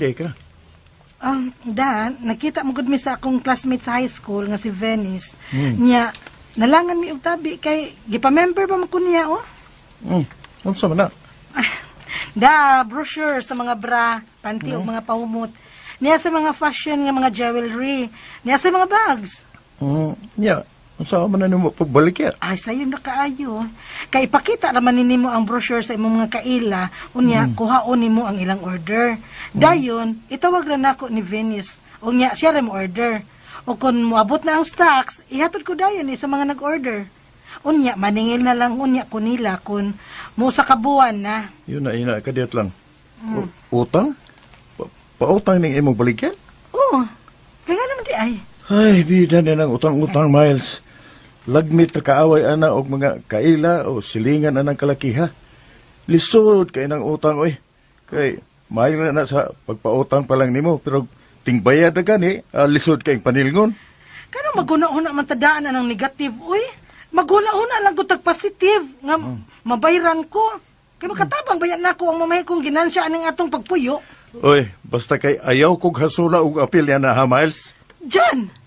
Hindi ka. Da, nakita mo gud mi sa akong classmate sa high school nga si Venice. Nya, nalangan mi og tabi kay gipa-member pa man ko niya, oh. Unsa man na? Da, brochure sa mga bra, panty o mga pahumot. Niya sa mga fashion nga mga jewelry. Niya sa mga bags. Nya, unsa man na nimo pagbalik ya? Ay, sayo na kaayo. Kay ipakita raman nimo ang brochure sa imong mga kaila, unya kuhaon nimo ang ilang order. Dayon, itawag ra nako ni Venice. Unya siya ra mo order. O kung moabot na ang stocks, ihatod ko dayon ni sa mga nag-order. Unya maningil na lang unya ko nila kun mo sa kabuan na. Yun na ina kadiyot lang. Utang? Pautang ning imong baligyan? Oo. Kaya naman di ay. Ay, bida na ng utang-utang, Miles. Lagmit na kaaway ana og mga kaila o silingan anang kalakiha. Lisod kay nang utang oy. Kay maayo na na sa pagpautang pa lang nimo pero tingbayad na gani, lisod kay panilngon. Kano maguna-una man tadaan anang negative, uy. Maguna-una lang ko tag positive nga mabayran ko. Kay makatabang bayan nako ang mamahay kong ginansya aning atong pagpuyo. Oy, basta kay ayaw kog hasula og apil yan na ha, Miles. Diyan!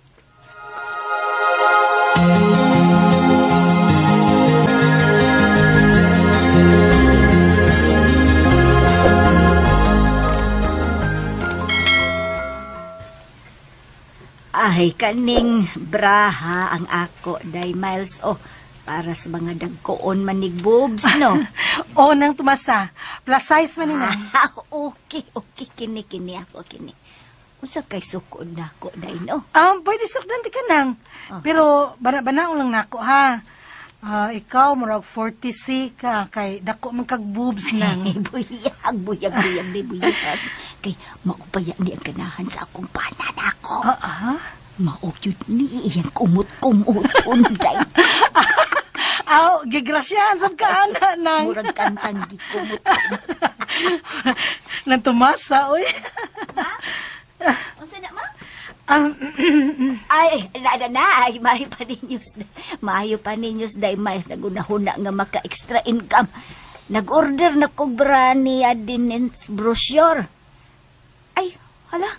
Ay, kaning braha ang ako, day Miles. Oh, para sa mga dagkoon manig boobs, no? O nang tumasa. Plus size man ni nang. Ah, okay, okay. Kini, kini ako, kini. Unsa kay sukod na ako, day, no? Pwede sukdan di ka nang. Ah. Pero bana-banaon lang nako ha. Ah, ikaw murag 40C ka kay dako man kag boobs nang. Ay, buyag, buyag, buyag, di buyag. Kay maupaya ni ang ganahan sa akong panan ako. Ah, ah. Mao yun ni iyang kumot-kumot, unday. Aw, gigrasyahan sab ka ana nang. Murag kantang gikumot. Nang tumasa oy. Unsa na, ma? Ay, na, na, na, ay, maayo pa ninyos. Maayo pa ninyos, day, mais, nagunahuna nga maka-extra income. Nag-order na ko bra ni Adinens brochure. Ay, hala,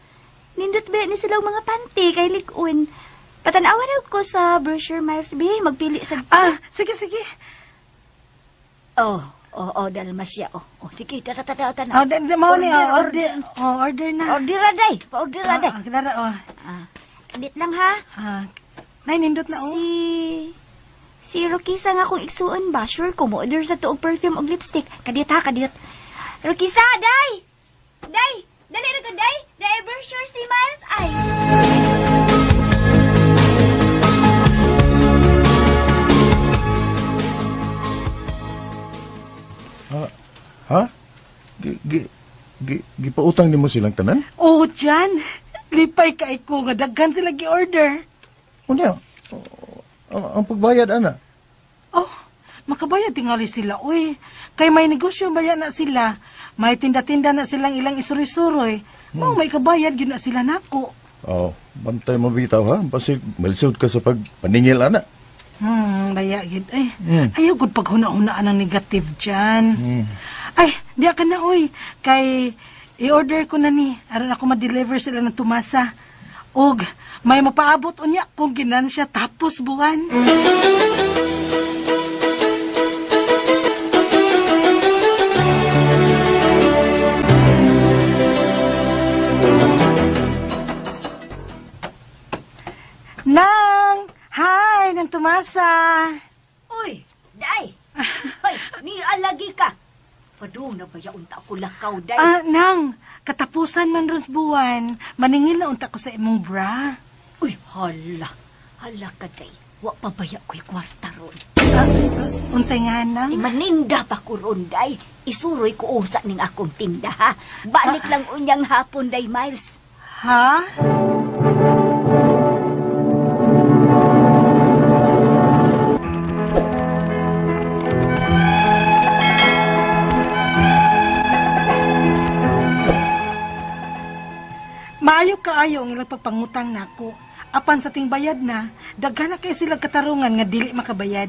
nindot ba ni silang mga panty kay Likun. Patanawan na ko sa brochure, Miles B. Magpili sa... ah, sige sige. Oh, oh, oh, dalma siya. Oh, oh, sige, tara, tara, tara. Oh, di, di, mao ni oh, order. Oh, order na. Order na, day. Pa-order na, day. Ah, dara oh. Ah, kadit lang, ha? Ah, nay nindot na oh. Si Rokisa nga kung igsuon ba, sure ko mo order sa tuog perfume og lipstick. Kadiyot ha, kadiyot. Rokisa, day! Day! Dali ra ko, day! Day, brochure si Miles ay! Ha? Gi, gi, gi, gipautang nimo silang tanan? Oh, Jan. Lipay kay ko nga daghan sila gi-order. Unya, ang pagbayad ana. Oh, makabayad tingali sila. Uy, kay may negosyo baya na sila. May tinda-tinda na silang ilang isuri-suroy. Mao may kabayad gyud na sila nako. Oh, bantay mo bitaw ha. Basig malisod ka sa pagpaningil ana. Baya gyud. Ay, ayaw gud paghuna-hunaan ang negative dyan. Ay, di ka na oy. Kay i-order ko na ni aron ako ma-deliver sila ng tumasa. Og may mapaabot unya kung ginansya tapos buwan. Nang! Hi! Nang tumasa! Uy, day! Hoy, ni alagi ka! Padung na baya unta ko lakaw, day. Ah, nang, katapusan man ron sa buwan, maningil na unta ko sa imong bra. Uy, hala. Hala ka, day. Wa pa baya ko'y kwarta ron. Ah, unsay nga nang? Ay, maninda pa ko ron, day. Isuroy ko usa ning akong tinda, ha? Balik lang unyang hapon, day, Miles. Ha? Maayo kaayo ang ilang pagpangutang nako. Apan sa tingbayad na, daghan na kay sila katarungan nga dili makabayad.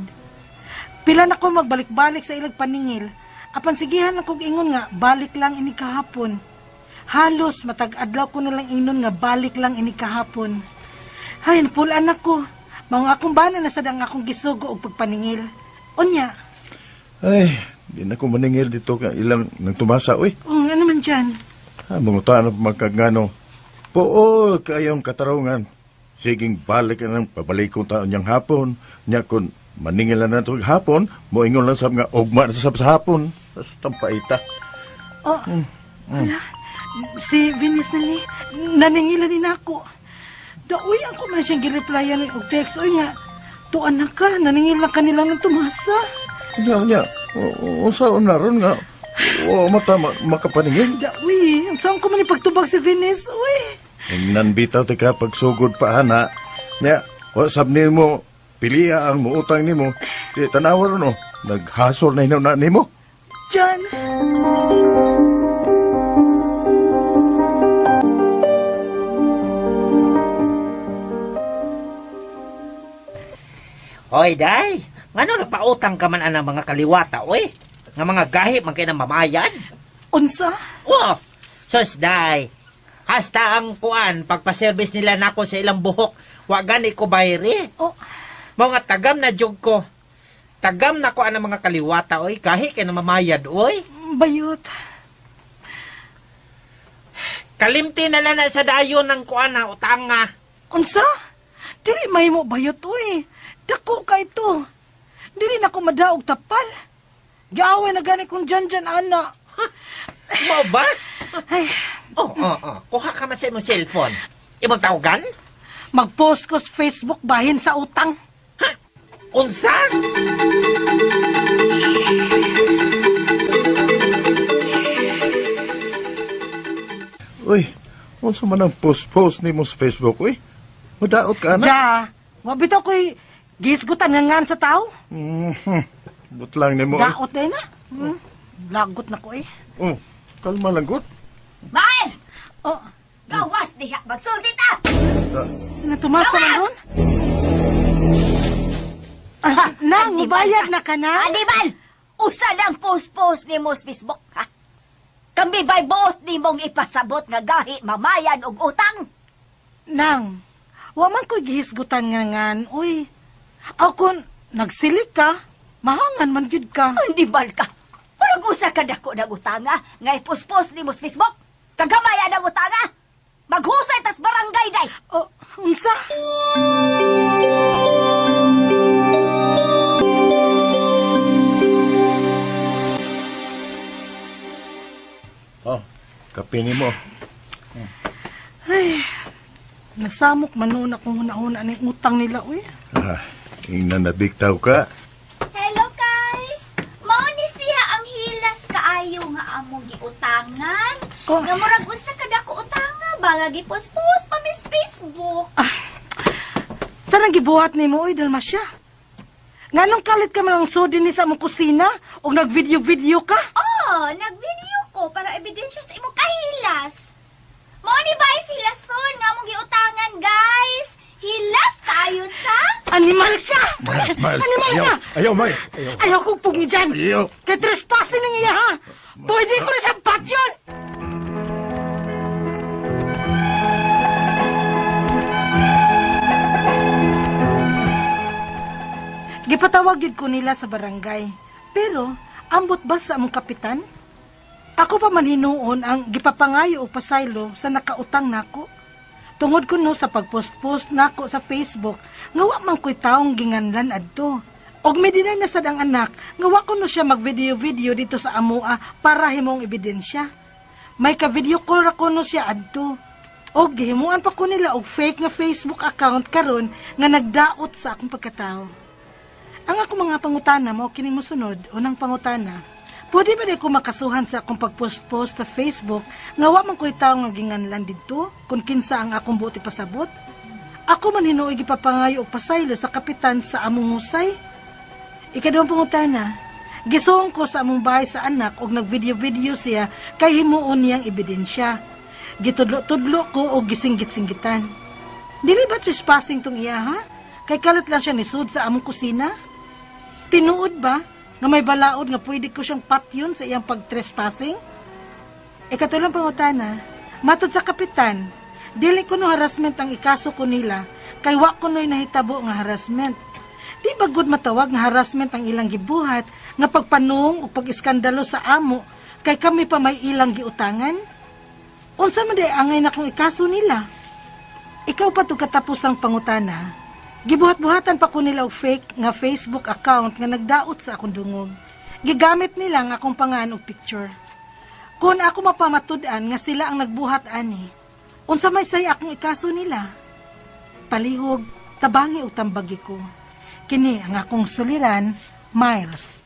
Pila na ko magbalik-balik sa ilang paningil. Apan sigihan na kog ingon nga balik lang ini kahapon. Halos matag adlaw ko na lang ingnon nga balik lang ini kahapon. Hay, napulaan ako. Mga akong bana na sad ang akong gisugo og pagpaningil. Unya, Ay, di na ko maningil dito ka ilang nang tumasa, uy. oh, ano man dyan? Ah, mangutan na magkagano. Pool kayong katarungan. Siging balik ka ng pabalik kong taon niyang hapon. Niya kun maningil na nato hapon, moingon lang sa mga ugma na sab sa hapon. Tas tampaita. Oh, ala, si Venus na ni, naningilan ni nako. Daoy, ako man siyang gireplyan og text. Uy nga, tuan na ka, naningil na kanila ng tumasa. Nya, nya, unsa na ron nga? O mata makapaningil. Daoy, ang saan ko man ipagtubag si Venus? Uy, Ingnan bitaw ti ka pagsugod pa ana. Nya, wa sab nimo piliya ang muutang nimo. Di tanawa ron oh, naghasol na hinaw na nimo. John. Hoy, day. Ngano nagpautang ka man anang mga kaliwata, oy? Nga mga gahi man kay ng mamayan? Unsa? Wow! Sus, day. Hasta ang kuan, pagpa-service nila nako sa ilang buhok, wa gani ko bayri. Oh, Mao nga tagam na jug ko. Tagam na ko anang mga kaliwata, oy. Gahi kay ng mamayad, oy. Bayot. Kalimti na lang na sa dayon ng kuan na utanga. Unsa? Dili mahimo bayot, uy. Dako ka ito. Dili na ko madaog tapal. Giaway na gani kong dyan dyan, ana. Mao ba? Ay, Oh. Kuha ka man sa imong cellphone. Imong tawagan? Mag-post ko sa Facebook bahin sa utang. Ha? Unsa? Uy, unsa man ang post-post nimo sa Facebook, uy? Mudaot ka na. Da, wa bitaw ko'y gisgutan nga ngan sa tao. But lang nimo. Uy. Daot day na. Lagot na ko eh. Oh, kalma lang gud. Miles! Oh, Gawas diha! Magsulti ta! natumasa man ron? Ah, nang, mubayad na ka na? Animal! Usa lang post-post ni mo sa Facebook, ha? Kami ba'y buot ni mong ipasabot nga gahi mamayan og utang? Nang, wa man ko'y gihisgutan nga ngan, uy. Aw kung nagsilik ka, mahangan man gyud ka. Animal ka! Murag usa ka dako ng utanga nga ipospos ni mo sa Facebook? Kagamayan ang utanga! Maghusay tas barangay day! Oh, unsa? Oh, kape nimo. Ay, nasamok man noon akong huna-huna ning utang nila, uy. Ah, ingnan na bigtaw ka. Hello guys! Mao ni siya ang hilas kaayo nga among giutangan. Oh. Nga murag unsa ka dako utanga ba nga gipospos pa mis Facebook. Saan ang gibuhat nimo, uy, Dalmasya? Nganong kalit ka man ang sudi ni sa among kusina o nag-video-video ka? Oh, nag-video ko para ebidensya sa imong kahilas. Mao ni ba hilason nga among giutangan guys? Hilas kaayo sa Animal ka! Miles, Miles, Animal ayaw, ka! ayaw, Miles, ayaw. Ayaw kong pungi dyan! Ayaw. Kay trespassing ng iya, ha? Pwede ko na siyang patyon! Gipatawag gyud ko nila sa barangay. Pero, ambot ba sa among kapitan? Ako pa man hinuon ang gipapangayo og pasaylo sa nakautang nako. Tungod kuno sa pagpost-post nako sa Facebook, nga wa man ko'y taong ginganlan adto. Og medinay na sad ang anak, nga wa kuno siya mag-video-video dito sa amoa para himong ebidensya. May ka-video call ra kuno siya adto. Og gihimuan pa ko nila og fake nga Facebook account karon nga nagdaot sa akong pagkatao. Ang ako mga pangutana mo kini mosunod, unang pangutana. Pwede ba di ko makasuhan sa akong pagpost-post sa Facebook nga wa man ko'y tawo nga ginganlan didto kung kinsa ang akong buot ipasabot? Ako man hinuoy gipapangayo og pasaylo sa kapitan sa among husay. Ikaduhang pangutana, gisuong ko sa among bahay sa anak og nagvideo-video siya kay himuon niyang ebidensya. Gitudlo-tudlo ko og gisinggit-singgitan. Dili ba trespassing tong iya ha? Kay kalat lang siya nisud sa among kusina. Tinuod ba nga may balaod nga pwede ko siyang patyon sa iyang pag-trespassing? Ikatulong pangutana, Matod sa kapitan, dili kuno harassment ang ikaso ko nila kay wa kuno'y nahitabo nga harassment. Di ba gud matawag nga harassment ang ilang gibuhat nga pagpanung o pag-iskandalo sa amo kay kami pa may ilang giutangan? Unsa man day angay na kong ikaso nila? Ikaw pa to katapos ang pangutana. Gibuhat-buhatan pa ko nila og fake nga Facebook account nga nagdaot sa akong dungog. Gigamit nila ang akong pangan og picture. Kung ako mapamatud-an nga sila ang nagbuhat ani, unsa may say akong ikaso nila? Palihog, tabangi og tambagi ko. Kini ang akong suliran, Miles.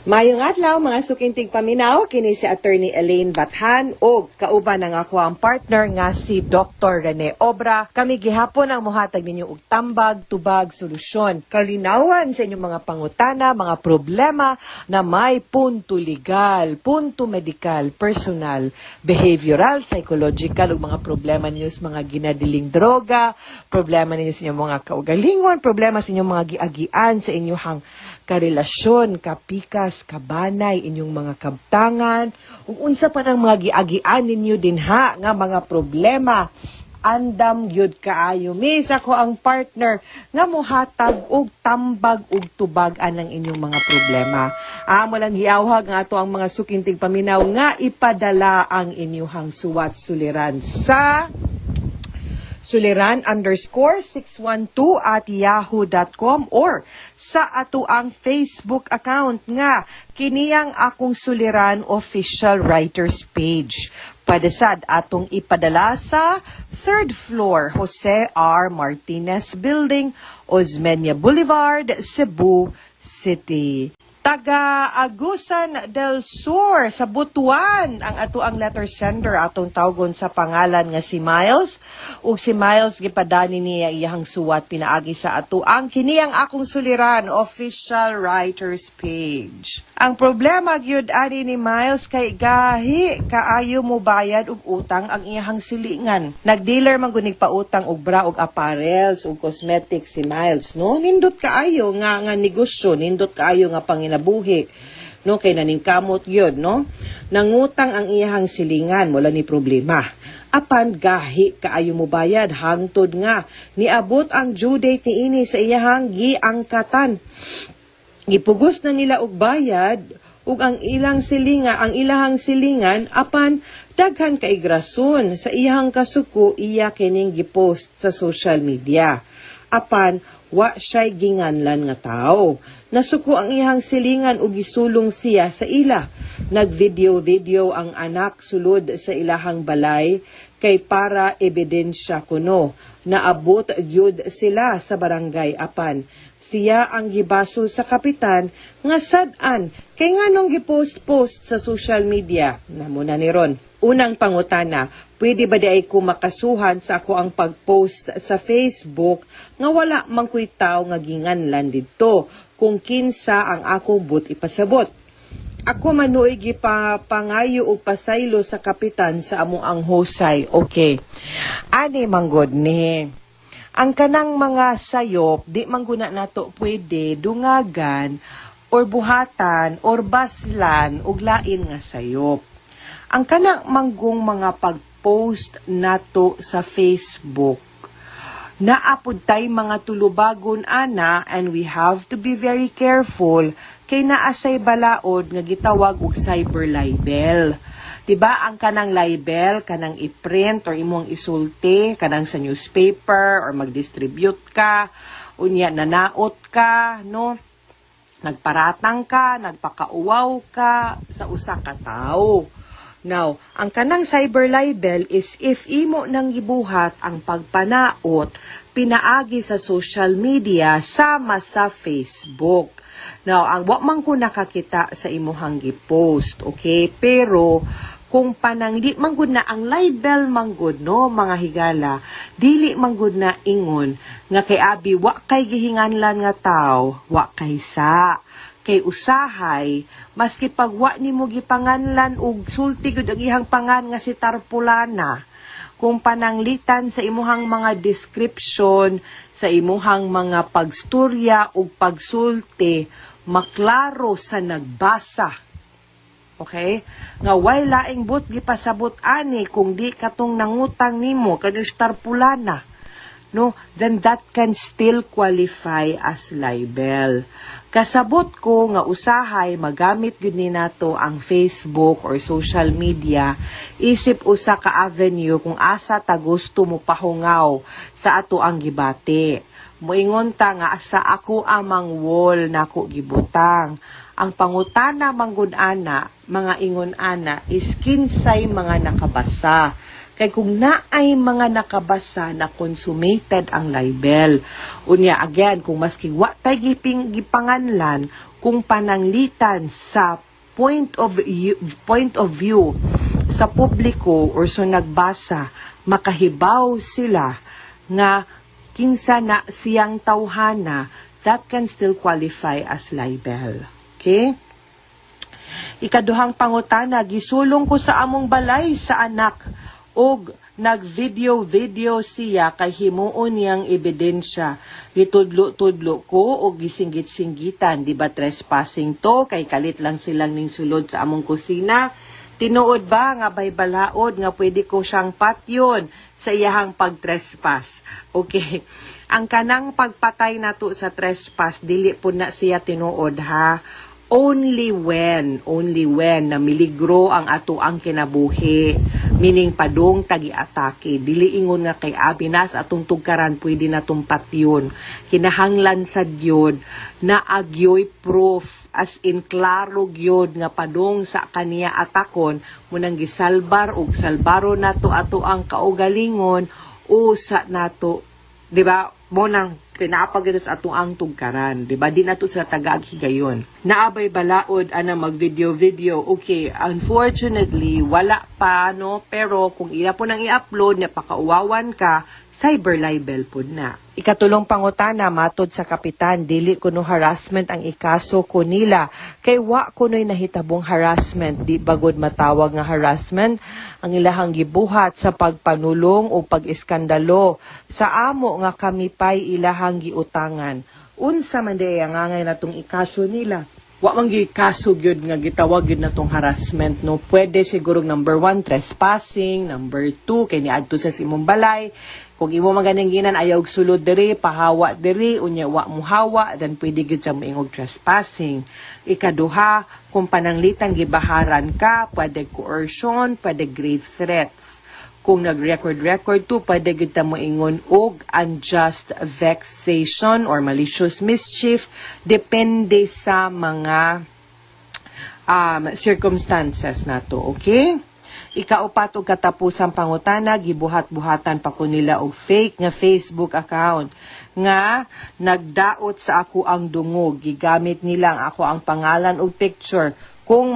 Mayong adlaw mga sukintig paminaw, kini si Attorney Elaine Bathan og kauban ang ako ang partner nga si Dr. Rene Obra. Kami gihapon ang mohatag ninyo og tambag, tubag, solusyon, kalinawan sa inyong mga pangutana, mga problema na may punto legal, punto medikal, personal, behavioral, psychological ug mga problema ninyo sa mga ginadiling droga, problema ninyo sa inyong mga kaugalingon, problema sa inyong mga giagian sa inyong karelasyon, kapikas, kabanay, inyong mga kabtangan, ug unsa pa nang mga giagian ninyo dinha nga mga problema. Andam gyud kaayo mi sa ako ang partner nga mohatag og tambag ug tubag anang inyong mga problema. Amo lang giawhag nga ato ang mga sukintig paminaw nga ipadala ang inyong suwat suliran sa suliran_612@yahoo.com or sa ato ang Facebook account nga kiniyang Akong Suliran Official Writers Page. Pwede sad atong ipadala sa third floor, Jose R. Martinez Building, Osmeña Boulevard, Cebu City. Taga Agusan del Sur sa Butuan ang ato ang letter sender, atong tawgon sa pangalan nga si Miles, ug si Miles gipadani niya iyang suwat pinaagi sa ato ang kiniyang Akong Suliran Official Writers Page. Ang problema gyud ani ni Miles kay gahi kaayo mo bayad og utang ang iyang silingan. Nagdealer man gunig pautang og bra og apparels og cosmetics si Miles, no? Nindot kaayo nga nga negosyo, nindot kaayo nga panginabuhi, no? Kay naningkamot gyud, no? Nangutang ang iyang silingan, wala ni problema. Apan gahi kaayo mo bayad hangtod nga niabot ang due date niini sa iyahang giangkatan. Gipugos na nila og bayad ug ang ilang silinga ang ilahang silingan, apan daghan kay rason sa iyahang kasuko, iya kining gipost sa social media. Apan wa siya'y ginganlan nga tao. Nasuko ang iyang silingan ug gisulong siya sa ila. Nag-video-video ang anak sulod sa ilahang balay kay para ebidensya kuno. Naabot gyud sila sa barangay, apan siya ang gibasol sa kapitan nga sad-an kay nganong gipost-post sa social media. Namo na ni ron. Unang pangutana, pwede ba di ay ko makasuhan sa ako ang pag-post sa Facebook nga wala man ko'y tawo nga ginganlan didto kung kinsa ang akong but ipasabot? Ako manuoy gipapangayo og pasaylo sa kapitan sa amo ang hosay. Okay. Ani manggod ni. Ang kanang mga sayop, di mangguna nato pwede dungagan or buhatan or baslan og lain nga sayop. Ang kanang manggong mga pag-post nato sa Facebook, naapod tay mga tulubagon ana, and we have to be very careful kay naasay balaod nga gitawag og cyber libel. Diba ang kanang libel, kanang i-print or imong isulti, kanang sa newspaper or mag-distribute ka, unya nanaot ka, no? Nagparatang ka, nagpakauwaw ka sa usa ka tawo. Now, ang kanang cyber libel is if imo nang gibuhat ang pagpanaot pinaagi sa social media sama sa Facebook. Now, ang wa man ko nakakita sa imuhang gi-post, okay? Pero kung panang di man gud na ang libel man gud, no, mga higala, dili man gud na ingon nga kay abi wa kay gihinganlan nga tawo, wa kay sa kay usahay maski pag wa nimo gipanganlan og sulti gud ang iyang pangan nga si Tarpulana, kung pananglitan sa imuhang mga description, sa imuhang mga pagstorya ug pagsulti, maklaro sa nagbasa Okay? Nga way laing but gipasabot ani kung di katong nangutang nimo kanang tarpulana. No, then that can still qualify as libel. Kasabot ko nga usahay magamit gyud ni nato ang Facebook or social media isip usa ka avenue kung asa ta gusto mo pahungaw sa ato ang gibati. Moingon ta nga sa ako amang wall nako gibutang. Ang pangutana manggod ana, mga ingon ana, is kinsay mga nakabasa. Kay kung naay mga nakabasa na, consummated ang libel. Unya again, kung maski wa tay gipanganlan, kung pananglitan sa point of view sa publiko or sa nagbasa, makahibaw sila nga kinsa na siyang tawhana, that can still qualify as libel. Okay? Ikaduhang pangutana, gisulong ko sa among balay sa anak og nag-video-video siya kay himuon niyang ebidensya. Gitudlo-tudlo ko og gisinggit-singgitan, di ba trespassing to, kay kalit lang silang ning sulod sa among kusina? Tinuod ba nga bay balaod nga pwede ko siyang patyon sa iyahang pagtrespass? Okay. Ang kanang pagpatay nato sa trespass, dili po na siya tinuod ha. Only when na miligro ang ato ang kinabuhi. Meaning padung tagi-atake. Dili ingon nga kay abi nas atong tugkaran pwede na patyon. Kinahanglan sa gyud na agyoy proof, as in klaro gyud nga padung sa kaniya atakon munang gisalbar og salbaro nato ato ang kaugalingon usa nato, di ba? Mo nang pinapag sa atong ang tugkaran, di ba? Di nato sa tagaag higayon. Naabay balaod ana mag video video? Okay, unfortunately wala pa, no, pero kung ila po nang i-upload na pakauwawan ka, cyber libel pud na. Ikatulong pangutana, matod sa kapitan, dili kuno harassment ang ikaso ko nila kay wa kuno'y nahitabong harassment. Di bagod matawag nga harassment ang ilahang gibuhat sa pagpanulong o pag-iskandalo sa amo nga kami pa'y ilahang giutangan. Unsa man diay ang angay natong ikaso nila? Wa man gyud kaso gyud nga gitawag gyud natong harassment, no? Pwede siguro, number 1, trespassing; number 2, kay niadto sa imong balay, kung imo man ganing ginan ayaw og sulod diri, pahawa diri, unya wa mo hawa, then pwede gyud siya moingog trespassing. Ikaduha, kung pananglitan gibaharan ka, pwede coercion, pwede grave threats. Kung nag-record-record to, pwede gyud ta moingon og unjust vexation or malicious mischief, depende sa mga circumstances nato, okay? Ikaupat og katapusang pangutana, gibuhat-buhatan pa ko nila og fake nga Facebook account nga nagdaot sa ako ang dungog. Gigamit nila ang ako ang pangalan ug picture. Kung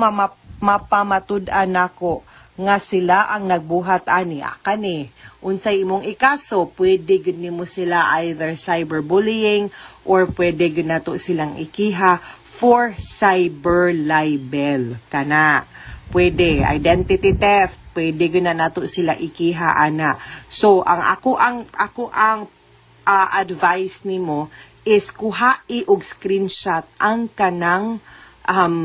mapamatud-an nako nga sila ang nagbuhat ani, akani, unsay imong ikaso? Pwede gud nimo sila either cyberbullying or pwede gud nato silang ikiha for cyber libel. Kana pwede identity theft, pwede gud na nato sila ikiha ana. So ang ako ang advice nimo is kuha'i og screenshot ang kanang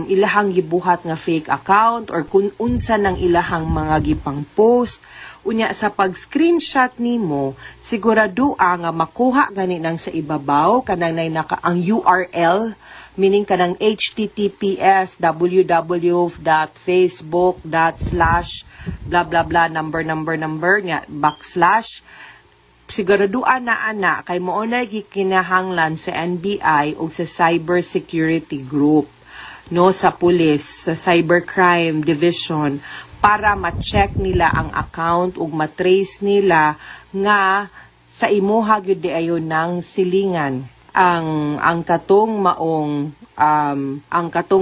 ilahang gibuhat nga fake account or kung unsa nang ilahang mga gipang post. Unya sa pag-screenshot nimo, sigurado nga makuha gani nang sa ibabaw kanang nay naka ang URL, meaning kanang https:/www.facebook.slash blah blah blah number number number nga backslash. Siguraduan na ana kay mao na gikinahanglan sa NBI o sa Cyber Security Group, no, sa pulis, sa Cybercrime Division, para ma-check nila ang account ug ma-trace nila nga sa imuha gyud di ayon ng silingan ang katong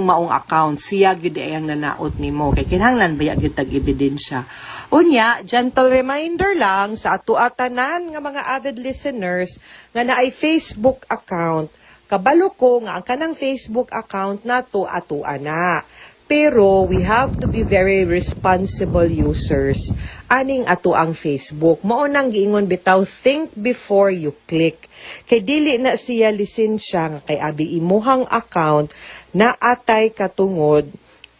maong account, siya gyud ay ang nanaot nimo, kay kinahanglan baya gyud tag ebidensya. Unya, gentle reminder lang sa ato tanan nga mga avid listeners nga naay Facebook account, kabalo ko nga ang kanang Facebook account nato ato ana, pero we have to be very responsible users aning ato ang Facebook. Mao nang giingon bitaw, think before you click. Kay dili na siya lisensya nga kay abi imuhang account na atay katungod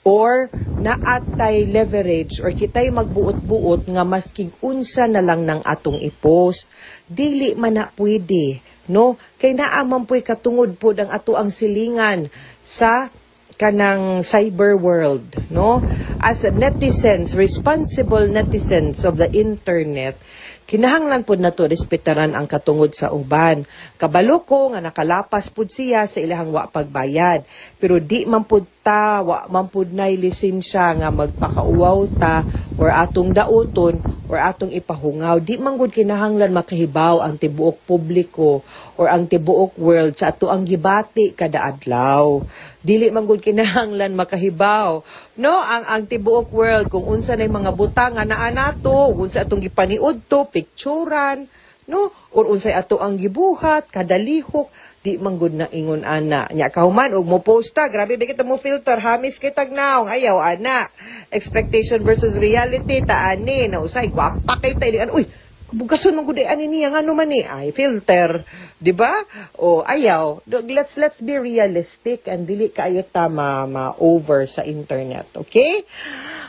Or naatay leverage or kitay magbuot-buot nga maskig unsa na lang ng atong i-post. Dili man na pwede, no? Kay naa man puy katungod pod ang ato ang silingan sa kanang cyber world, no? As netizens, responsible netizens of the internet, kinahanglan pod nato respetaran ang katungod sa uban. Kabalo ko nga nakalapas pud siya sa ilahang wa pagbayad. Pero di man pud ta, wa man pud nay lisensya nga magpakauwaw ta or atong dauton or atong ipahungaw. Di man gud kinahanglan makahibaw ang tibuok publiko or ang tibuok world sa ato ang gibati kada adlaw. Dili man gud kinahanglan makahibaw, no, ang tibuok world kung unsa nay mga butang nga naa nato, unsa atong gipaniud to, picturan, no, or unsay ato ang gibuhat kada lihok. Di man gud na ingon ana. Nya kahuman og mo post ta, grabe ba kita mo filter, hamis kay tagnaw, ayaw ana. Expectation versus reality ta ani na usay gwapa kay ta ili, uy, bugason man gud ay ani niya, ngano man ni ay filter, di ba? O ayaw. Let's be realistic and dili kaayo ta ma over sa internet, okay?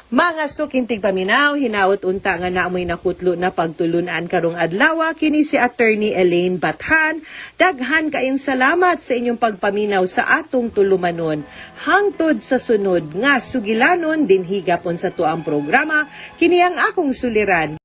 Mga suking tigpaminaw, hinaot unta nga naamoy nakutlo na pagtulunan karong adlaw. Kini si Attorney Elaine Bathan. Daghan kaayong salamat sa inyong pagpaminaw sa atong tulumanon. Hangtod sa sunod nga sugilanon dinhi gapon sa tuang programa, kini ang Akong Suliran.